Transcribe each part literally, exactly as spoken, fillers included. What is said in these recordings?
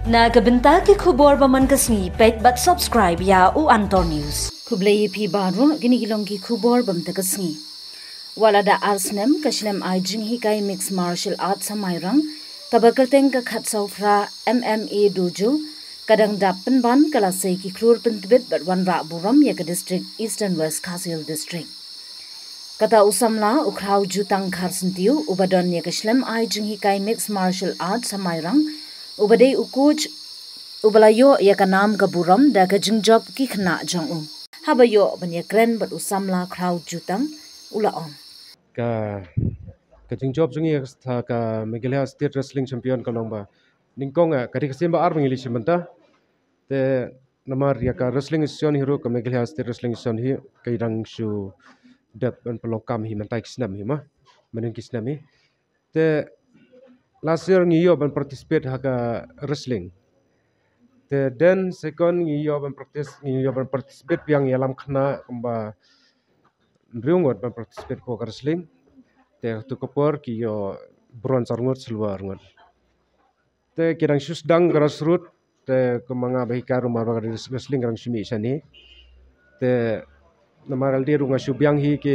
Na ka bynta ki khubor ba man ka sngi, peit bad subscribe ïa u Antor News. Khublei ïa phi baroh, kine ki long ki khubor ba mynta ka sngi. Wat la da ar snem ka shlem ai jinghikai mixed martial arts ha Mairang, kaba kyrteng ka Khatsaw Phra M M A Dojo, ka dang dap pynban, ka la sei ki khlur pyntbit bad wanrah burom ïa ka district Eastern West Khasi Hills District. Kata u samla u Khraw Jutang Kharsyntiew, uba don ïa ka shlem ai jinghikai mixed martial arts ha Mairang, uba dei u coach, uba la ïoh ïa ka nam ka burom da ka jingjop ki khynnah jong u. Haba ïoh ban ïakren bad u samla Khraw Jutang, u la ong. Ka, ka jingjop jong ngi ha ka Meghalaya State Wrestling Champion ka long ba nyngkong, eh, ka dei ka sien ba ar ba ngi leit shim bynta. Te namar ïa ka Wrestling Association hi ruh, ka Meghalaya State Wrestling Association hi, ka dang shu dep ban pynlong kam hi mynta ki snem hi mo. Mynnin ki snem hi. Te last year ngi ïoh ban participate ha ka wrestling. Te then second ngi ïoh ban practice, ngi ïoh ban participate biang ïalam khynnah kumba hynriew ngut ban participate ha ka wrestling. Te tu ka por ki ïoh bronze ar ngut, silver ar ngut. Te ki dang shu sdang grassroot, te kumba nga ba hikai ruh mar ba ka wrestling ka dang shu mih shane. Te namar ynda ruh nga shu biang hi ki,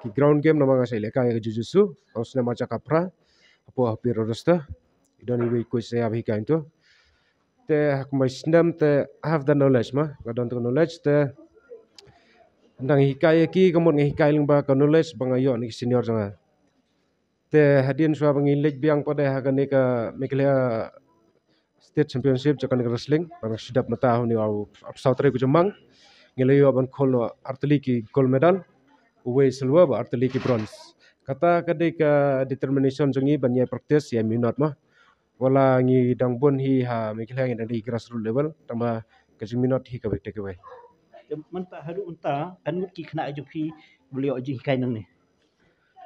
ki ground game, namar nga sa ïalehkai ïa ka jujutsu, ka u snem arhajar khatphra, hapoh Happy Road Roaster. I don iwei i coach sa ïa ba hikai hangto. Te ha kumba snem te I have the knowledge mo, nga don tu ka knowledge te. Nga dang hikai ïa ki, ka mut nga hikai lyngba ka knowledge ba nga ïoh na ki senior jong nga. Te hadien shuwa ba ngi leit biang pat de ha kane ka Meghalaya State Championship jong kane ka wrestling, ba nga shu dep mynta ha une u arphew saw tarik u Jymmang. Ngi la ïoh ban khol noh artylli ki gold medal, uwei silver bad artylli ki bronze. Kata ka dei ka determination jong ngi ban ïai practice ïa minot mo. Wat la ngi dang bun hi ha Meghalaya, ngi dang dei grassroot level, tangba ka jingminot hi kawei te kawei. Te mynta haduh mynta, katno ngut ki khynnah jong phi ba la ïoh jinghikai nangne?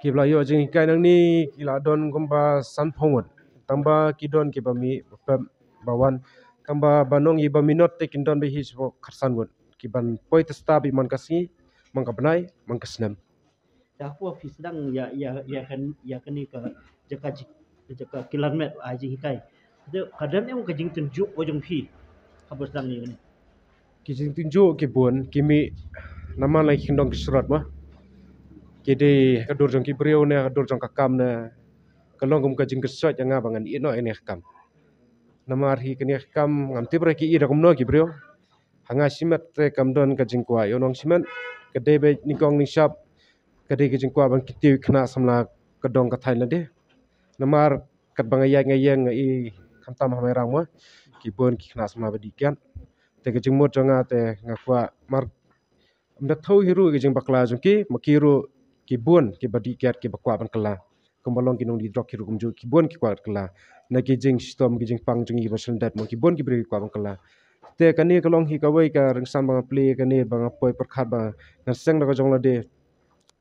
Ki ba la ïoh jinghikai nangne ki la don kumba sanphew ngut. Tangba ki don kiba mih, ba pep, ba wan. Tangba ban ong ïa ba minot te kin don beit hi shapoh khatsan ngut. Ki ban poi test beit man ka sngi, man ka bnai, man ka snem. Te hapoh phi sdang ïa, ïa, ïa kan, ïa kane ka jaka ji-, jaka kilan met ai jinghikai. Te ka don em ka jingtynjuh ka jong phi haba sdang ïa kane? Ki jingtynjuh ki bun, ki mih namar la ki kyndong ki srot mo. Ki dei ha ka dur jong ki briew ne ha ka dur jong ka kam ne. Ka long kum ka jingkyrshoit ïa nga ba ngan ïeh noh ïa kane ka kam. Namar hi kane ka kam ngam tip re ki ïeh da kumno ki briew. Ha nga shimet te kam don ka jingkwah ïa u nongshimet. Ka dei beit nyngkong nyngshap, ka dei ka jingkwah ban kyntiew ïa ki khynnah samla ka dong ka thaiñ lade. Namar katba nga ïaid nga ïeng nga i khamtam ha Mairang mo, ki bun ki khynnah samla ba dih kiad. Te ka jingmut jong nga te nga kwah mar ym da thew hi ruh ka jingbakla jong ki, ma ki ruh ki bun kiba dih kiad kiba kwah ban kylla. Kumba long ki nongdih drok hi ruh kumjuh ki bun ki kwah ban kylla. Na ki jingshitom ki jingpang jong ngi kiba shlyndet mo, ki bun ki briew ki kwah ban kylla. Te kane ka long hi kawei ka rynsan ba nga plie, kane ba nga poi pyrkhat ba ngan seng da ka jong lade.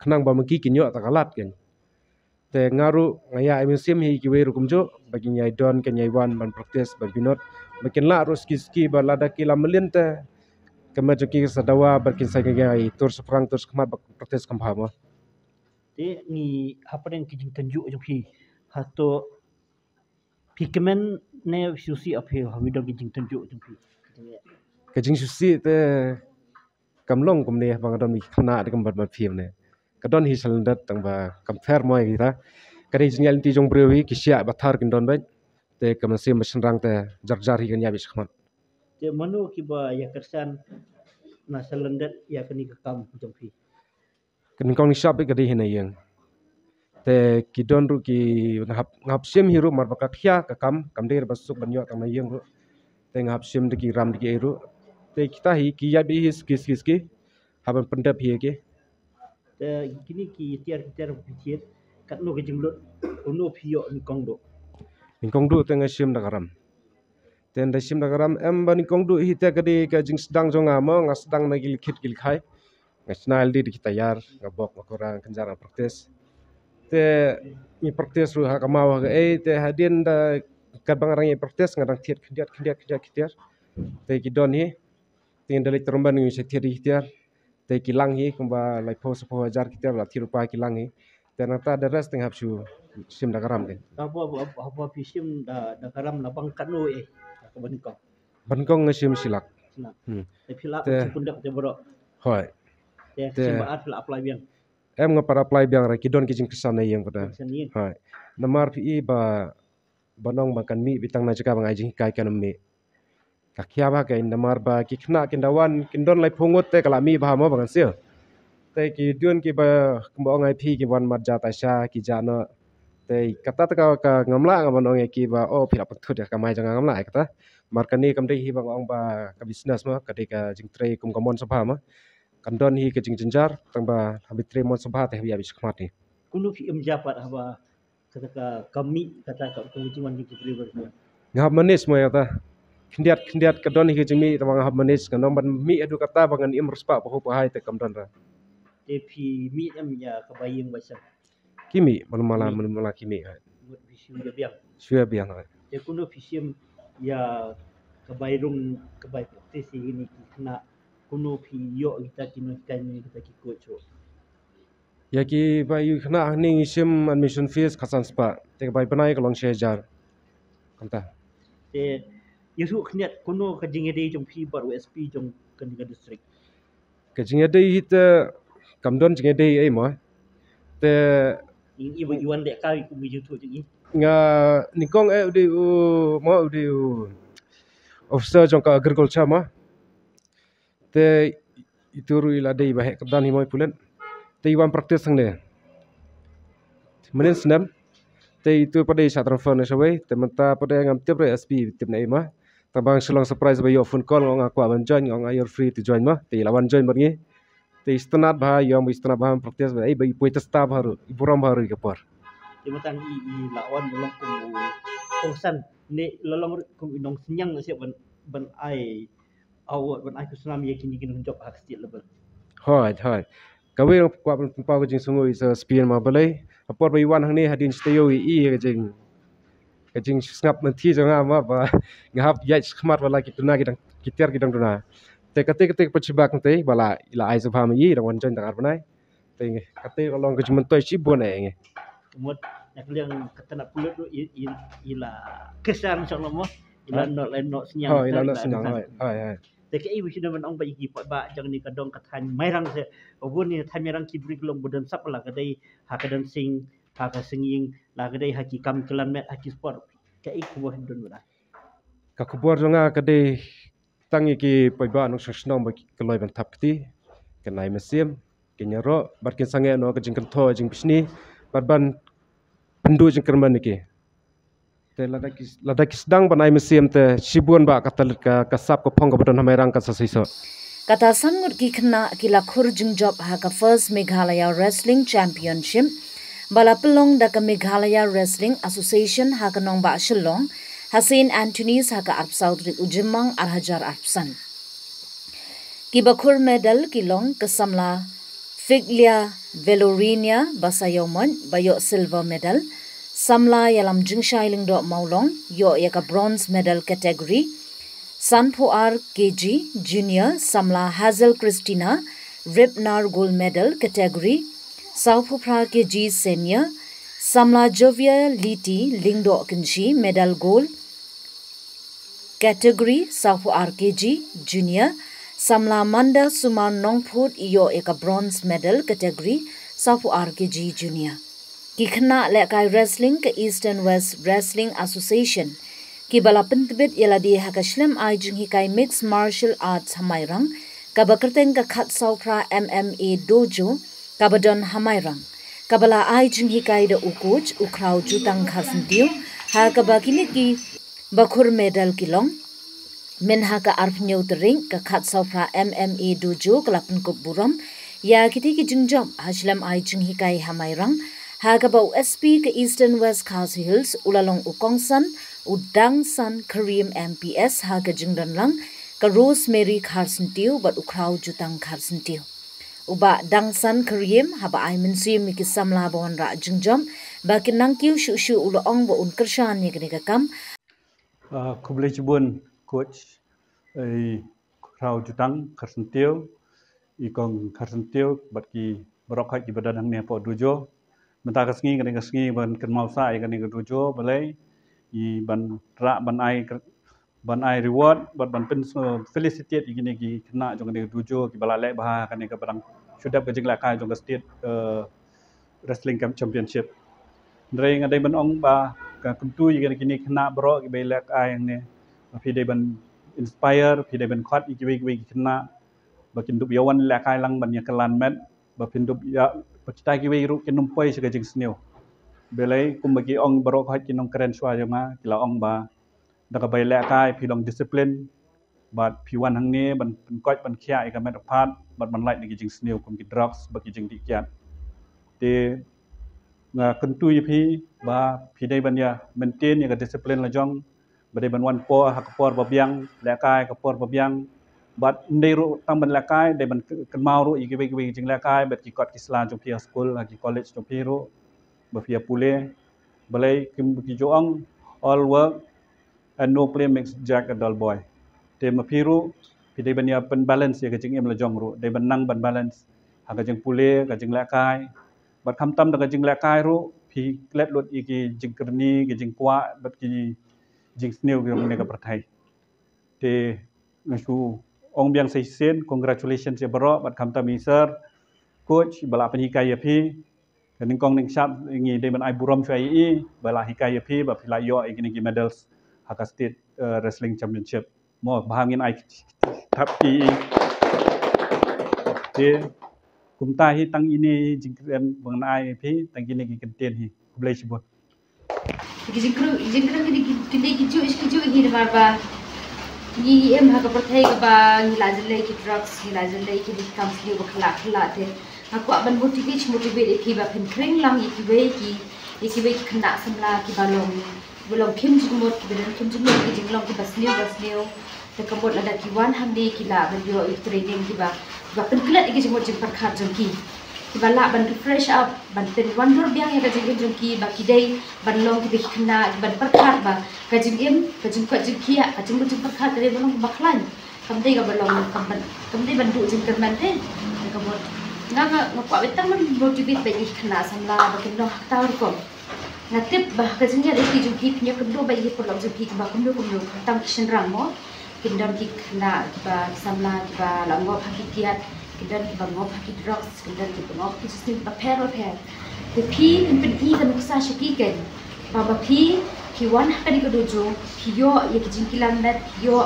Khnang ba ma ki kin ïoh ta ka lad kan. Te nga ruh nga ïa ai mynsiem hi kiwei ruh kumjuh, ba kin ïai don, kin ïai wan ban practice, ban minot, ba kin lah ruh ski ski ba lada ki la mlien te ka met jong ki sa dawa, ba kin sa ïai tur shaphrang tur shakhmat ba practice kham bha mo. Te ngi hapdeng ki jingtynjuh jong phi, hato phi kmen ne sngewsih, ha phi ha phi don ki jingtynjuh jong phi? Ka jingsngewsih te kam long kumne ba nga don ki khynnah de kumba ban phim ne. Ka don hi shalyndet tang ba kam pher mo ïa kita. Ka dei jingïaid lynti jong briew hi, ki shiah ba thar kin don beit. Te ka mynsiem ba shynrang te jar jar hi kan ïaid beit shakhmat. Te mano kiba ïa kyrshan na shalyndet ïa kane ka kam jong phi? Ka nyngkong nyngshap ka dei hi na ïing. Te ki don ruh ki nga hap, nga hap shim hi ruh mar ba ka khia ka kam, kam dei ba suk ban ïoh tang na ïing ruh. Te nga hap shim da ki ram da ki ei ruh. Te kita hi ki ïaid beit hi ski ski ski. Hap ban pyndep hi ki. Te kine ki tiar ki tiar phi thied, katno ka jinglut, uno phi ïoh nyngkong duh? Nyngkong duh te nga shim da ka ram. Te ynda shim da ka ram em ba nyngkong duh hi te ka dei ka jingsdang jong nga mo, nga sdang na ki likhit ki likhai. Nga shna ïalade da ki tayar, nga bok, nga kora, nga kynjar, nga practice. Te ngi practice ruh ha ka maw ha ka ei, te hadien da katba nga dang ïa practice nga dang thied khyndiat khyndiat khyndiat ki tiar. Te ki don hi. Te ynda leit tyrmen ngi sa thied ki tiar. Te ki lang hi kumba laiphew saphew hajar ki tiar, la thied ruh pat ki lang hi. Te nangta the rest te nga hap shu Shim da ka ram kein. Haba, haba, haba phi shim da, da ka ram la bang katno eh, ka ba nyngkong? Ba nyngkong nga shim shi lak. Shi lak. Hmm. Te phi lah, te phi pyndak te baroh. Hooid. Te, te shim ba ar phi la apply biang? Em, nga pat apply biang re, ki don ki jingkyrshan na ïing pat. Kyrshan na ïing. Hooid. Namar phi i ba, ba ong ba kan mih beit tang na jaka ba nga ai jinghikai kan mih. Ka khia ba kein namar ba ki khynnah kin da wan, kin don laiphew ngut te ka la mih bha mo ba ngan siew. Te ki don kiba, kumba ong ai phi, ki wan mat ja ta sha, ki ja noh. Te kata te ka, ka ngam lah nga ban ong ïa ki ba, oh, phi la pynthut ïa ka kamai jong nga, ngam lah ïa kata. Namar kane kam dei hi ba nga ong ba ka business mo, ka dei ka jingtrei kum ka mon sabha mo. Kan don hi ka jingjynjar, tang ba haba trei mon sabha te haba ïa bishkhmat hi. Kumno phi im ja pat haba kata ka, ka mih, kata ka, ka jingwan jong ki briew ba. Nga hap manage mo ïa kata. Khyndiat, khyndiat ka don hi ka jingmih, tang ba nga hap manage, nga ong ban mih haduh kata ba ngan im riewspah ba hooid ba hai te kam don re. Te phi mih em ïa ka ba ïing ba sem? Ki mih, mala mala, mih. Mala mala ki mih, hai. Mut phi shu ïa biang. Shu ïa biang, hai. Te kumno phi shim ïa ka bai rung, ka bai practice ïa kine ki khynnah, kumno phi ïoh kita ki nonghikai ne kita ki coach ho? Ïa ki bai ïa ki khynnah hangne ngi shim admission fees khatsan spah. Te ka bai bnai ka long shi hajar. Kumta. Te ïathuh khyndiat kumno ka jingïadei jong phi bad u S P jong kane ka district? Ka jingïadei hi te kam don jingïadei ei mo. Te i, i, i wan dei ka i kum i ïathuh jong i. Nga nyngkong eh u dei u mo, u dei u officer jong ka agriculture mo. Te itu ruh i la dei ba heh kyrdan hi mo i pulit. Te i wan practice hangne. Mynnin snem. Te itu pat dei shah transfer na shawei. Te mynta pat dei ngam tip re S P tip na i mo. Tang ba nga shu long surprise ba ïoh phone call, nga ong nga kwah ban join, nga ong are you free to join mo. Te i la wan join bad ngi. Te i sngewtynnat bha, i ong ba i sngewtynnat bha ban practice bad, eh, ba i poi test bha ruh, i burom bha ruh ïa ka por. Te mynta i, i la wan ba long kum u kongsan ne la long ruh kum i nongsynñiang lehse ban, ban ai award, ban ai khusnam ïa kine ki nongjop ha ka state level. Hooid, hooid. Kawei nga kwah ban pynpaw ka jingsngewnguh ïa u S P mo balei. Ha por ba i wan hangne hadien shi taïew i i ka jing, ka jingsngap lynti jong nga mo ba nga hap ïaid shakhmat ba la ki duna ki dang, ki tiar ki dang duna. Te kata kata ka pynshibak te ba la, i la ai sngewbha ma i dang wan join tang ar bnai. Te kata ka long ka jingmyntoi shibun eh ngi. Mut na ka liang ka tnat pulit ruh i, i, i la kyrshan shong mo. I la, hooid, noh, la noh synñiang. Hooid, i la noh synñiang. Hooid, hooid, hooid. Te kaei ba shu dei ban ong ba ïa ki paidbah jong kane ka dong ka thaiñ Mairang se. Ba bun ne thaiñ Mairang ki briew ki long ba don sap, la ka dei ha ka dancing, ha ka singing, la ka dei ha ki kam ki lan met, ha ki sport. Kaei ka khubor don ba da? Ka khubor jong nga ka dei tang ïa ki paidbah nongshong shnong ba ki kloi ban thap kti, kin ai mynsiem, kin ïaroh bad kin sangeh noh ka jingkynthoh jingbishni bad ban pynduh jingkyrmen ïa ki. Te lada ki, lada ki sdang ban ai mynsiem te shibun ba kata leit ka, ka sap ka phong kaba don ha Mairang kan sa seisoh. Kata san ngut ki khynnah ki la khur jingjop ha ka First Meghalaya Wrestling Championship ba la pynlong da ka Meghalaya Wrestling Association ha ka nongbah Shillong ha Saint Anthony's ha ka arphew saw tarik u Jymmang ar hajar arphew san. Kiba khur medal ki long ka samla Figlia Velorinia Basaiawmoit ba ïoh silver medal, samla Ïalam Jingshai Lyngdoh Mawlong ïoh ïa ka bronze medal category, sanphew ar kg junior, samla Hazel Christina Ripnar gold medal category, sawphew phra kg senior, samla Jovia Liti Lyngdoh Kynshi medal gold category sawphew ar kg junior, samla Manda Sumar Nongphut ïoh ïa ka bronze medal category sawphew ar kg junior. Ki khynnah lehkai wrestling ka Eastern West Wrestling Association kiba la pyntbit ïa lade ha ka shlem ai jinghikai mixed martial arts ha Mairang kaba kyrteng ka khatsaw phra M M A dojo kaba don ha Mairang, kaba la ai jinghikai da u coach u Khraw Jutang Kharsyntiew, ha kaba kine ki ba khur medal ki long Mynha ka arphew hynñiew tarik ka khatsaw phra M M A dojo ka la pynkup burom ïa kiti ki jingjop ha shlem ai jinghikai ha Mairang, ha kaba u S P ka Eastern West Khasi Hills u la long u kongsan, u Dangsan Karim M P S, ha ka jingdonlang ka Rosemary Kharsyntiew bad u Khraw Jutang Kharsyntiew. U Bah Dangsan Karim haba ai mynsiem ïa ki samla ba wanrah jingjop ba kin nang kiew shuh shuh u la ong ba un kyrshan ïa kane ka kam. Ah, khublei shibun coach, eh, Khraw Jutang Kharsyntiew, i kong Kharsyntiew bad ki baroh khoit kiba don hangne hapoh dojo. mynta ka sngi, kane ka sngi ban kynmaw sah ïa kane ka dojo, balei, i ban rah ban ai, ban ai reward bad ban pyn, uh, felicitate ïa kine ki khynnah jong kane ka dojo kiba la leh bha kane kaba dang shu dep ka jinglehkai jong ka state, uh, wrestling camp championship. Hynrei nga dei ban ong ba ka kyntu ïa kine ki khynnah baroh kiba ïalehkai hangne, ba phi dei ban inspire, phi dei ban khot ïa kiwei kiwei ki khynnah ba kin dup ïa wan lehkai lang ban ïa kylla met, ba phin dup ïa, ba kita kiwei ruh kin ym poi sha ka jingsniew. Balei kumba ki ong baroh, ki nongkren shuwa jong nga ki la ong ba da kaba ïalehkai phi long discipline, bad phi wan hangne ban pynkoit ban khiah ïa ka met ka phad bad ban lait na ki jingsniew kum ki drugs bad ki jingdih kiad. Te nga kyntu ïa phi ba phi dei ban ïa maintain ïa ka discipline la jong, ba dei ban wan por ha ka por ba biang, lehkai ka por ba biang. Bad ym dei ruh tang ban lehkai, dei ban kynmaw ruh ïa kiwei kiwei ki jinglehkai bad ki kot ki sla jong phi ha skul, ha ki college jong phi ruh, ba phi ïa pule. Balei kumba ki ju ong, all work and no play makes Jack a dull boy. Te ma phi ruh phi dei ban ïa pynbalance ïa ka jingim la jong ruh, dei ban nang ban balance ha ka jingpule, ka jinglehkai. Bad khamtam da ka jinglehkai ruh phi klet lut ïa ki jingkyrni, ki jingkwah bad ki jingsniew jong kane ka pyrthei. Te nga shu ong biang sa shisien, congratulations ïa baroh, bad khamtam ïa i sir coach ba la pynhikai ïa phi. Ka nyngkong nyngshap ngi dei ban ai burom shuwa ïa i ba la hikai ïa phi ba phi la ïoh ïa kine ki medals ha ka state, uh, wrestling championship. Mo, bha ngin ai thap ïa i. Te kumta hi tang ine i jingkren ba ngan ai ïa phi, tang kine ki kyntien hi. Khublei shibun. Ki jingkren, jingkren kine ki, kine ki juh, ki juh hi namar ba ngi im ha ka pyrthei kaba ngi la jin leh ki drugs, ngi la jin leh kine ki kam sniew ba khlak khlak. Te nga kwah ban motivate, motivate ïa phi ba phin khring lang ïa kiwei ki, ïa kiwei ki khynnah samla kiba long, kiba long khim jingmut, kiba don khim jingmut ki jinglong kiba sniew ba sniew. Te ka mut lada ki wan hangne ki lah ban ïoh ïa ki training kiba, kiba pynklet ïa ki jingmut jingpyrkhat jong ki, kiba lah ban refresh up, ban pynwandur biang ïa ka jingim jong ki ba ki dei ban long kiba ki khynnah kiban pyrkhat ba ka jingim, ka jingkoit jingkhiah, ka jingmut jingpyrkhat ka dei ban long kaba khlaiñ. Kam dei kaba long, kam ban, kam dei ban duh jingkyrmen te. Te ka mut nga, nga, nga kwah ban tang ban motivate bad ïa ki khynnah samla ba kin long ha kata rukom. Nga tip ba ka jingïaid lynti jong phi, phin ïakynduh bad ïa ki paralok jong phi kiba kumno kumno, khamtam ki shynrang mo. Kin don ki khynnah kiba, ki samla kiba la ngop ha ki kiad, kin don kiba ngop ha ki drugs, kin don kiba ngop ha ki jingsniew kiba pher bapher. Te phi phin pyni ka nuksa sha ki keiñ ba, ba phi, phi wan ha kane ka dojo, phi ïoh ïa ki jingkylliang met, phi ïoh,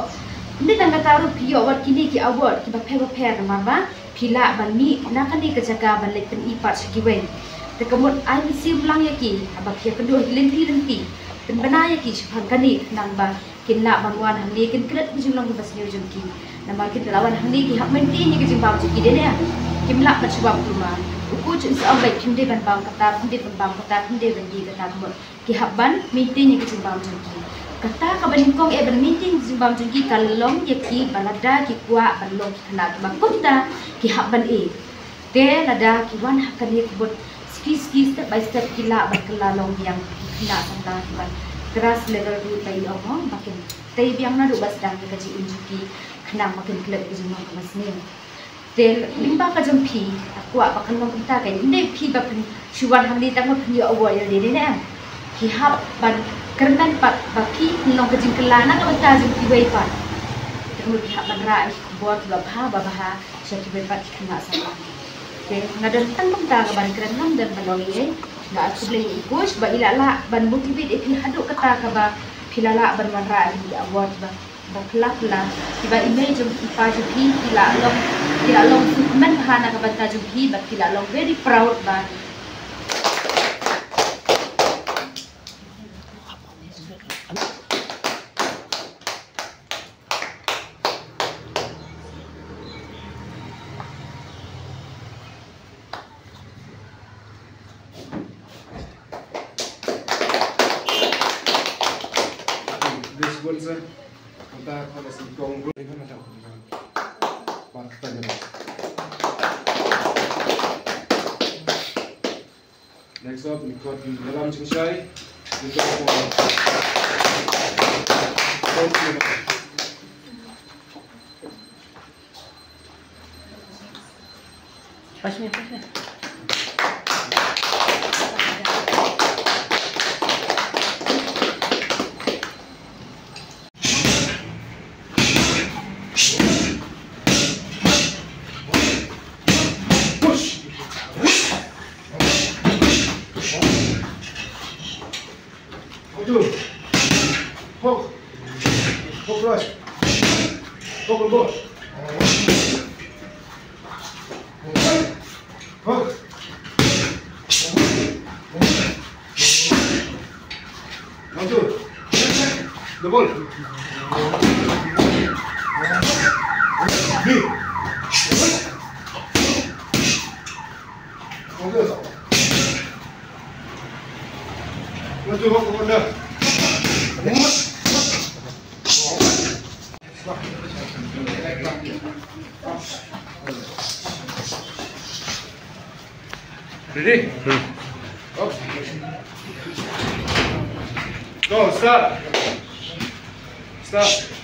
ym dei tang kata ruh, phi ïoh wat kine ki award kiba pher bapher namar ba phi lah ban mih na kane ka jaka ban leit pyni pat sha kiwei. Te ka mut ai mynsiem lang ïa ki haba phi ïakynduh ha ki lynti lynti. Pynbna ïa ki shaphang kane khnang ba kin lah ban wan hangne kin klet ki jinglong kiba sniew jong ki. Namar kin lah wan hangne ki hap maintain ïa ki jingbam jong ki, dei ne em? Kim lah ban shu bam kumba u coach un sa ong ba phim dei ban bam kata, phim dei ban bam kata, phim dei ban die kata, ka mut ki hap ban maintain ïa ka jingbam jong ki. Kata kaba nyngkong eh ban maintain ka jingbam jong ki ka long ïa ki ba lada ki kwah ban long ki khynnah kiba kumta ki hap ban eh. Te lada ki wan ha kane ka mut ski ski step by step ki lah ban kylla long biang ki khynnah samla kiba grasslevel ruh ba i ong ong ba kin tei biang naduh ba sdang ïa ka jingim jong ki khnang ba kin klet ka jinglong kaba sniew. Te lyngba ka jong phi, nga kwah ba kan long kumta, ka ym dei phi ba phin shu wan hangne tang ba phin ïoh award ïa lade ne em. Ki hap ban kyrmen pat ba phi phin long ka jingkylla na ka bynta jong kiwei pat. Te kumno ki hap ban rah ïa ki khubor kiba bha ba bha sha kiwei pat ki khynnah samla. Te nga don tang kumta ka ban kren, ngam don ban ong ei ei. Nga ai khublei ïa i coach ba i la lah ban motivate ïa phi haduh katta kaba phi la lah ban wanrah ïa ki award ba ba phylla phylla, kiba i mei jong i pa jong phi ki la long, ki la long sngewkmen bha na ka bynta jong phi bad ki la long very proud ba. This one, sir. Kata kata si kong bro. Next up, we've got Yalam Chingshai. We've got Pass me, pass me. Hook right. Hook, hook. Hook. One, two. Double. Knee. One, two. One, two, hook, hook, hook. Ready? Up. Go, start. Start.